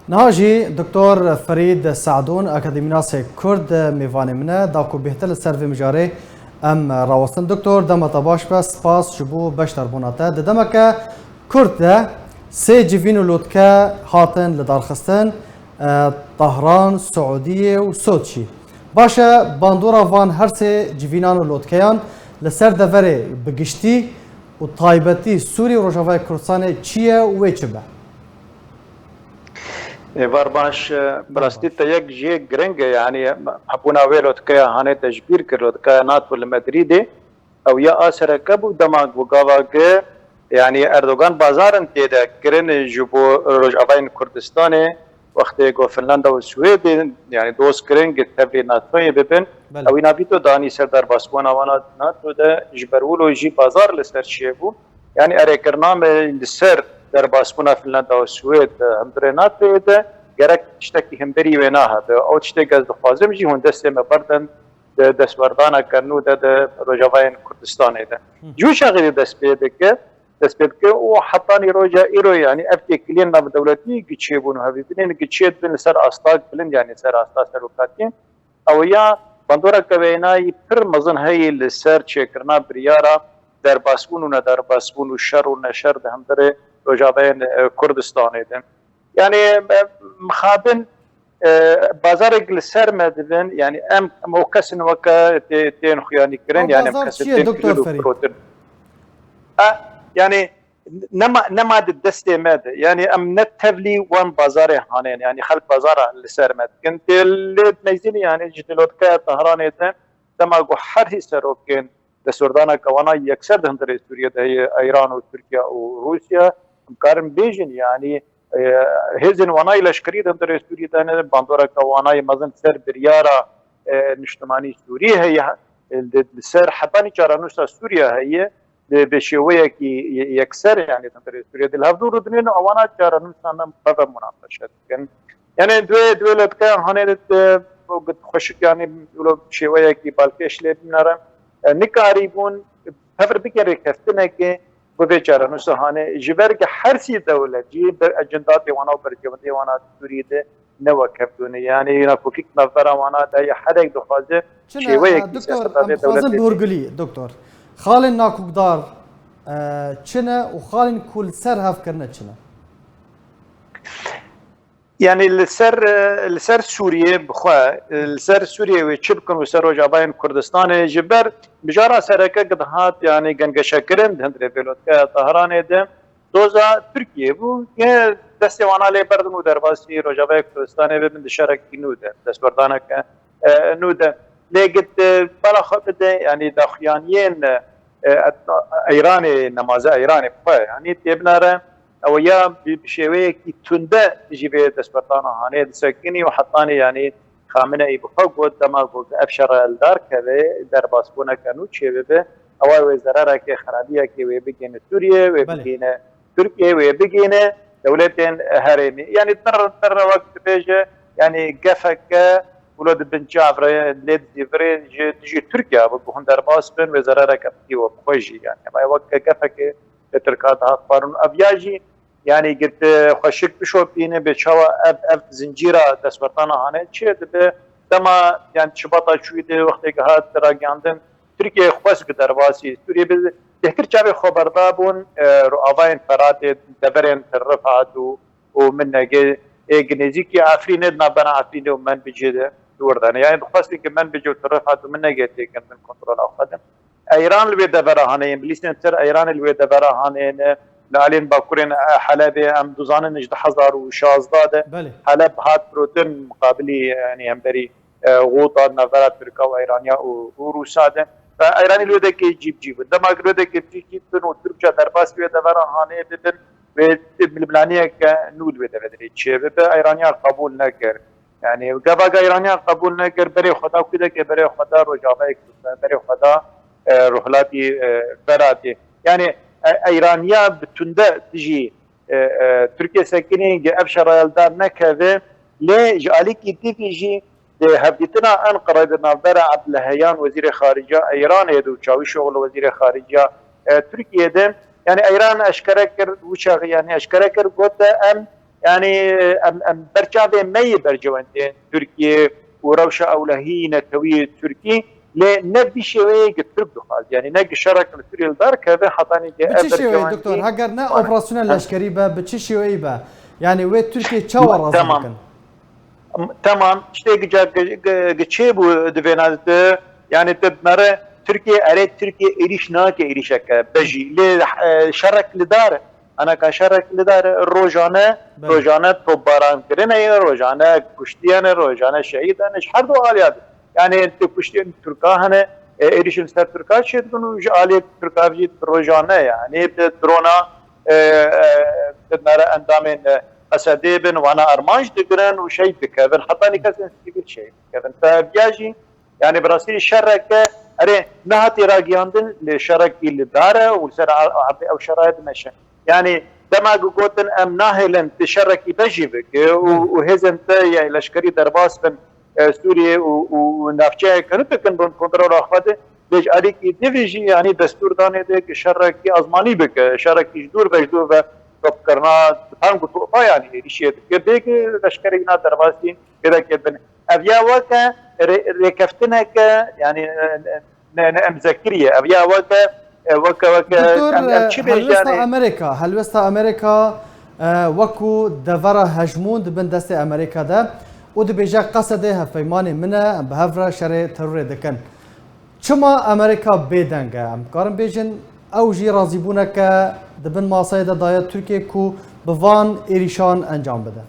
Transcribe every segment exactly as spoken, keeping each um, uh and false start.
Niha jî Doktor Ferîd Sadûn, akademînasê Kurd, mêvanê min e, da ku bêhtir li ser vê mijarê em rawestin. Doktor, dema te baş be, spas ji bo beşdarbûna te. Di demeke kurt de sê civîn û lotke hatin lidarxistin, e, Tahran, Siûdiyê û Soçî. Baş e, bandora van her sê civînan û lotkeyan li ser deverê bi giştî û taybetî Sûrî û Rojavayê Kurdistanê çi ye û wê çi be? Êvar baş, e, bi rastî te yek jê giring e, yanî hebûna wê lotkeya hanê te ji bîr kir, lotkeya NATO li Madrîdê. Ew ya a sereke bû dema ku gava gi, yanî Erdogan bazarin tê de kirin ji bo Rojavayên Kurdistanê, wextê ku Finlanda û Swêdê, yanî dost kirin gi tevlî NATOyê bibin, Belê. Ew îna vîto danî ser derbasbûna wana NATO de, ji ber wilo jî bazar li ser çêbû. Yanî erêkirina me li ser derbasbûna Finlanda û Swêd, e, hundirê NATOyê de gerek tiştekî hemberî wê nahebe. Ew tiştê ez dixwazim jî hûn destê me berdin di destwerdaneke nû de di Rojavayên Kurdistanê de. Hı. Ji wî çaxê de dest pê dike, dest pê dike û hetanî roja îro, yanî ev têkiliyên navdewletî giçê bûn û hevdîtinên giçê dibin li ser asta bilind, yanî ser asta serokatiyê. Ew ya bandoreke wênayî pir mezin heye li ser çêkirina biryara derbasbûn û nederbasbûn û şer û neşer di hundirê Rojavayên, e, Kurdistanê de. Yanî, e, mixabin, e, bazarek li ser me dibin, yanî em, em o kesin weke tê-, tên xuyanî kirin, Ew yanî em bazar kesin çi ye, tên Doktor kirin û Ferîd? firotin. E, yanî nema, nema di destê me de. Yanî em ne tevlî wan bazarê hanên, yanî xelk bazara li ser me dikin. Tê lê neyzînî, yanî ji dilotkeya Tehranê de dema ku her hî serokên destwerdaneke wana yekser di hundirê Sûriyê de heye, Îran û Tirkiye û Rûsya, em karin bêjin, yanî, e, hêzên wana yê leşkerî di hundirê Sûriyê de ne, bandoreke wana yê mezin ser biryara, e, niştimanî Sûriyê heye, e, li, li ser hetanî çarenûsa Sûriye heye, bi, bi şêweyekî ye-, yekser, yanî di hundirê Sûriyê de li hevdû rûdinên û ewana çarenûsan bi xwe ve munaqeşe dikin. Yanî divê, divê lotkeyan hanê de, e, xweşik, yanî wilo şêweyekî balkêş lê binere. E, nikarîbûn tevr bikin rêkeftinekê bo vê çarenûsa hanê. Ji ber ki her sî dewlet jî ber ecendatê wana û berjewendiyê wana Sûriyê de ne wek hevdû ne. Yanî nakokîk navbera wana de ya herek dixwaze Çi ne, şêweyekî e, doktor, siyaseta em vê dixwazin dewletê bi hurgulî, doktor. Xalên nakokdar, e, çi ne û xalên ku li ser hev kirine çi ne? Yanî li ser, e, li ser Sûriyê bi xwe, e, li ser Sûriyê wê çi bikin û ser Rojavayên Kurdistanê ji ber mijara sereke ki dihat, yanî gengeşekirin di hundirê vê lotkeya Tehranê de doza Tirkiyê bû. Yê destê wana lê berdin û derbasî Rojavayê Kurdistanê bibin di şerekî nû de, destwerdaneke, e, nû de. Lê git, e, bala xwe bide, yanî daxuyaniyên, e, Eyranê, nemaze Eyranê bi xwe, yanî tê binare, ew ya bi, bi şêweyekî tunde ji vê destwertana hanê disekinî û hetanî, yanî Xameneî bi xwe got, dema ku ev şere li dar keve, derbasbûneke nû çêbibe, ewa wê zerareke xerabiyekê wê bigihîne Sûriyê, wê Belê. bigihîne Tirkiyê, wê bigihîne dewletên herêmî. Yanî tir, tir wek dibêje, yanî gefeke wilo di bin çav re lê dizîvirê ji dijî Tirkiye bi ku hûn derbas bin, wê zerareke bidî we bi xwe jî. Yanî ev weke gefeke li Tirka dihate xwarin û ev ya jî, yanî gir tu xweşik bişopîne, bê çawa ev, ev zincîra destwertana hane çê dibe. Dema, yanî Şibata çûyî de wextê ki hat ragihandin, Tirkiye xwest ki derbasî Sûriyê bi bêhtir çavê xwe berdabûn, e, ro avayên Feratê, deverên Til Rifat û, û Minegê, ê ki nêzîkî Efrînê, di navbera Efrînê û Menbicê de di wir de ne. Yanî dixwestin ki Menbicê û Til Rifat û Minegê têkin bin kontrola xwe de. Eyran li wê devera hane, yên bilîsên ser Eyranê li wê devera hane ne. Li alên bakurên, e, Helebê em dizanin ji du hezar û şazda de Belê. Heleb hat firotin muqabilî, yanî hemberî, e, Xûta navbera Tirka û Eyraniya û, û Rûsa de. E, Eyranî li wê dekê cî bi cî bin. Dema ku li wê dekê cî cî bin û Tirkçe derbas wê devera hanê bibin, wê milmlaniyeke nû li wê deverê çê bibe. Eyraniya qebûl nekir. Yanî gava Eyraniya qebûl nekir, berê xwe da kudekê, berê xwe da Rojavayê Kurdistanê, berê xwe da, e, Rojhilatî, e, Feratê. Yanî, e, Eyraniya bi tunde dijî, e, e, Tirkiye sekinî, gi ev şeraya li dar nekeve, lê ji alîkî dî jî di hevdîtina Enqereyê di navbera Abdulheyan wezîrê xarica Eyranê de û Çavuşoglu wezîrê xarica, e, Tirkiye de, yanî Eyran eşkere kir, wî çaxê yanî eşkere kir, gote em Yani em, em berçavê me yê berjewendên Tirkiye û rewşa ewlehî netewî Tirkî, lê ne vî şêweyê ki Tirk dixwaz. Yani ne ki şerek li Sûriyê li dar keve hetanî ki Bi ev çi şêweyê berjewendî doktor? Heger ne operasyona leşkerî be, bi çi şêweyî be? Yani wê Tirkiye çawa razî Tamam. bikin? Tamam, işte ki, ki, ki, ki çê bû di vêna de, yani te dinare Tirkiye, erê Tirkiye êrîş nake, êrîşeke bejî. Lê e, şerek li dar, anaka şerek li dar rojane, Belê. rojane topbaran kirine ye, rojane kuştiye ne, rojane şehîd ne, ji her du aliya de. Yani tu kuştiyên Tirka hene, e, êrîşin ser Tirka çêdibin û ji aliyê Tirka jî rojane, yani bi drona, e, e, dinare endamên, e, Esedê bin, wana armanc digirin û şehîd dikevin. Heta nî kesên sivîl şehîd dikevin. Te viya jî, yani bi rastî şereke, erê, nehatî ragiyandin, lê şerekî li dar e û li ser erdê ew şerayê dimeşe. Yani dema ku gotin em nahêlin tu şerekî bejî bike û, Belê. û hêzên te ya leşkerî derbas bin, e, Sûriyê û, û navçeyeke nû dikin bin kontrola xwe de, lê ji alîkî dî vî jî, yanî destûr danê de ki şerekî azmanî bike, şerekî ji dûr ve ji dûr ve topkirina tufeng û topa, yanî êrîşê dike, bê ki leşkerî na derbasî pêdeke bin. Ev ya weke rê-, rêkeftineke, yanî, e, ne, ne em zekiriye. Ev ya weke, e, weke, weke, Doktor, em, em e, çi bêjin, helwesta yanî? Amerîka, helwesta Amerîka, e, wekû devera hejmûn di bin destê Amerîka de û dibêje, Qesedê hevpeymanê min e, em bi hev re şerê terorê dikin. Çima Amerîka bêdeng e? Em karin bêjin, ew jî razîbûneke di bin maseyê de daye Tirkiye ku bi van êrîşan encam bide.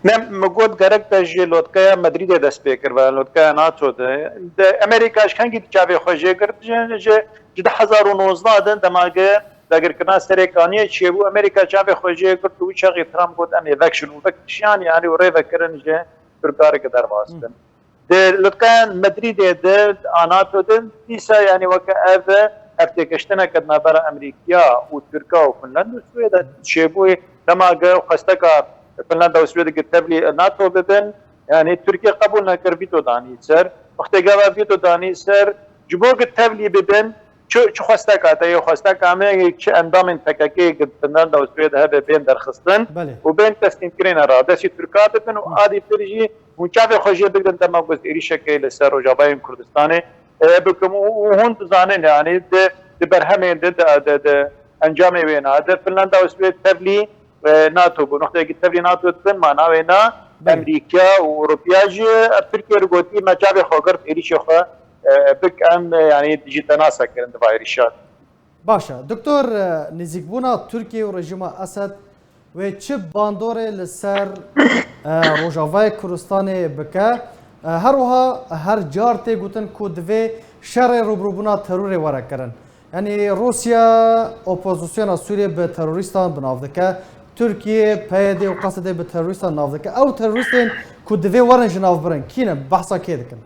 Ne, min got gerek te ji lotkeya Madrîdê dest pê kir, ve lotkeya nato de. De Amerîka ji kengî çavê xwe jê girt? Ji, ji, ji du hezar û nozdeh de, dema ge dagirkirina Serê Kaniyê çêbû, Amerîka çavê xwe jê girt û wî çaxê Trump got, em ê vekişin û vekişiyan, yani û rê vekirin ji Tirkarê ki derbas bin. Di lotkeya Madrîdê de, a nato de, dîsa, yani weke ev, ev têkiştineke di navbera Amerîkiya û Tirka û Finlanda û Swêda çêbûyê, dema ge xwesteka Finlanda û Swêdê ki tevlî nato bibin, yani Tirkiye qebûl nekir, vîto danî ser. Wextê gava vîto danî ser, ji bo ki tevlî bibin, çi, çi xwesteka te ye, xwesteka me ye, çi endamên P K K ki Finlanda û Swêd hebe bên derxistin Belê. û bên teslîmkirine ra destî Tirka bibin û Hı. adî tir jî hûn çavê xwe jê bigrin dema ku ez êrîşekê li ser Rojavayên Kurdistanê, e, bikim û, û hûn dizanin, yani di, di berhemên de, di, di, di encamê wêna de Finlanda û Swêd tevlî, e, nato bû. Noqteyekî tevlî nato dibin, mana wêna Belê. Amerîka û Ewropiya jî, e, Tirkiye li gotî me çavê xwe girt êrîşê xwe, e, bik em, e, yani dijî tenasa kirin di va êrîşa. Baş e. Doktor, e, nêzîkbûna Tirkiye û rejîma Esed wê çi bandorê li ser, e, Rojavayê Kurdistanê bike? E, her wiha her car tê gotin ku divê şerê rûbirûbûna terorê were kirin. Yanî Rûsya opozisyona Sûriyê bi terorîstan bi nav dike. Tirkiye, P Y D û Qesedê bi terorîstan nav dike. Ew terorîstên ku divê werin ji nav birin, kî ne? Behsa kê dikin?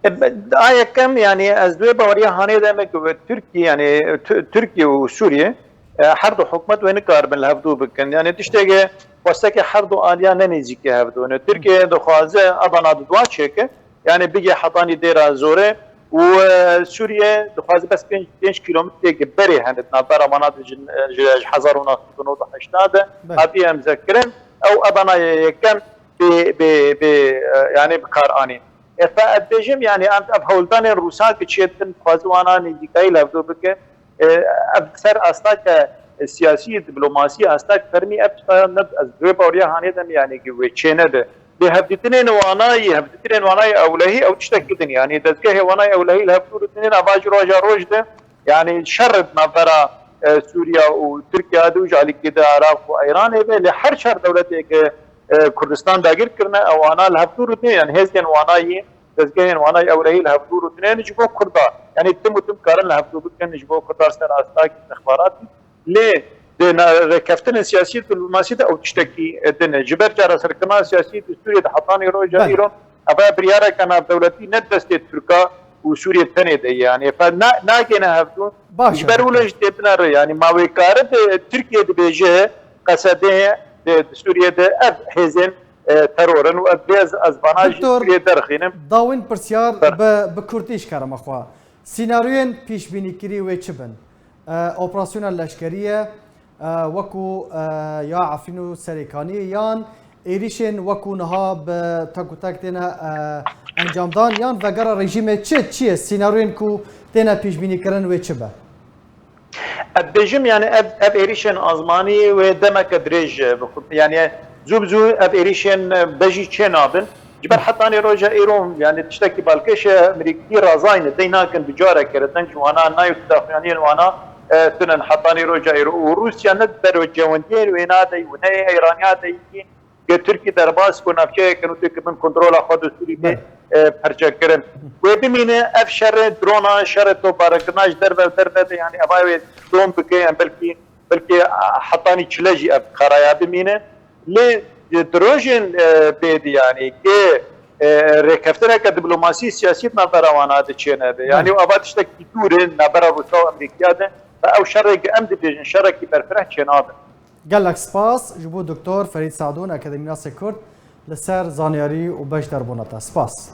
E, be-, a yekem, yani ez wê baweriya hanê de me ku Tirkiye, yani Tu-, Tirkiye û Sûriye, e, her du hikûmet wê nikaribin li hevdû bikin. Yani tiştekê xwestekê her du aliya ne nêzîkî hevdû ne. Tirkiye dixwaze evana di dua çêke, yani bigê hetanî dêra zorê û, e, Sûriye dixwaze bes pênc, pênc kîlometreyeke berê hene di navbera vana de ji, ji, ji hezar û neh sed û nod û heştê de Belê. hatiye imzekirin. Ew evana ye-, yekem bê, bê, bê, e, yani bi kar anîn. E, fe ez bêjim, yani, em, ev hewldanên Rûsan ki çêdibin, dixwaze wana nêzîkayî li hevdû bike. E, ev ser astake, e, siyasî, diplomasî, astak fermî, ev tişta ne, ez wê baweriya hanê de me, yani, ki wê çê nebe. Lê hevdîtinên wanayî, hevdîtinên wanayî ewlehî, ew tiştekî din, yani, dezgehê wanayî ewlehî li hevdû rûdinên, eva ji roja roj de, yani, şer di navbera, e, Sûriya û Tirkiya de û ji alîkî de Iraq û Îranê be, lê her çar dewletê ki, e, Kurdistan dagir kirine, ewana li hevdû rûdinên, yani hêzên wanayî, dezgehên wanayî ewlehî li hevdû rûdinên ji bo Kurda. Yani tim û tim karin li hevdû bikin ji bo Kurda ser astak istixbaratî. Lê di na-, rêkeftinên siyasî û diplomasî de ew tiştekî, e, din e. Ji ber çareserkirina siyasî di Sûriyê de hetanî roja Belê. îro, eva biryareke navdewletî ne destê Tirka û Sûriyê tenê de ye. Yani fe na-, nagêne hevdû. Baş Ji e, ber wilo jî tê binere. Yani ma wê karibe Tirkiye dibêje Qesedê de, di Sûriyê de ev hêzên, e, teror in û ev vê ez, ez vana ji Doktor, Sûriyê derxînim. Dawîn pirsiyar Ber- bi, bi kurtî ji kerema xwe. Sînaryoyên pîşbînîkirî wê çi bin? E, operasyona leşkerî ye, E, wekû e, ya Efrîn û Serêkaniyê yan êrîşên wekû niha bi tek û tek têne e, encamdan yan vegera rejîmê çi çi ye? Sînaryoyên ku têne pêşbînîkirin wê çi be? Ez dibêjim, yani ev, ev êrîşên azmanî wê demeke dirêj e, bixwe-, yani zû bi zû ev êrîşên e, bejî çê nabin. Ji ber hetanî roja îro, yani tiştekî balkêş e, Amerîkî razayne, dey nakin bi careke re deng ji wana nayê ku daxuyaniyên wana e, tunin hetanî roja îro. Û Rûsya ne di ber cewendiyê wê nadey û ne yê Îraniya dey, ku Tirkî derbas ku navçeyek in û tê ki bin kontrola xwe destûrî bê e, perçekirin. Wê bimîne ev şerê drona, şerê topbarekirina ji derve derve de, yani eva wê dom bike, yani belkî, belkî hetanî çile jî ev karaya bimîne. Lê di rojên e, bêdî, yani ki e, rêkeftineke diplomasî siyasî di navbera wana de çênebe. Yani eva tiştekî dûr e navbera Rûsa û Amerîkiya de. Ve ew şerê ki em dibêjin şerekî berfireh çênabin. Gelek spas ji bo Doktor Ferîd Sadûn, akademînasê Kurd, li ser zanyarî û beşdarbûna te. Spas.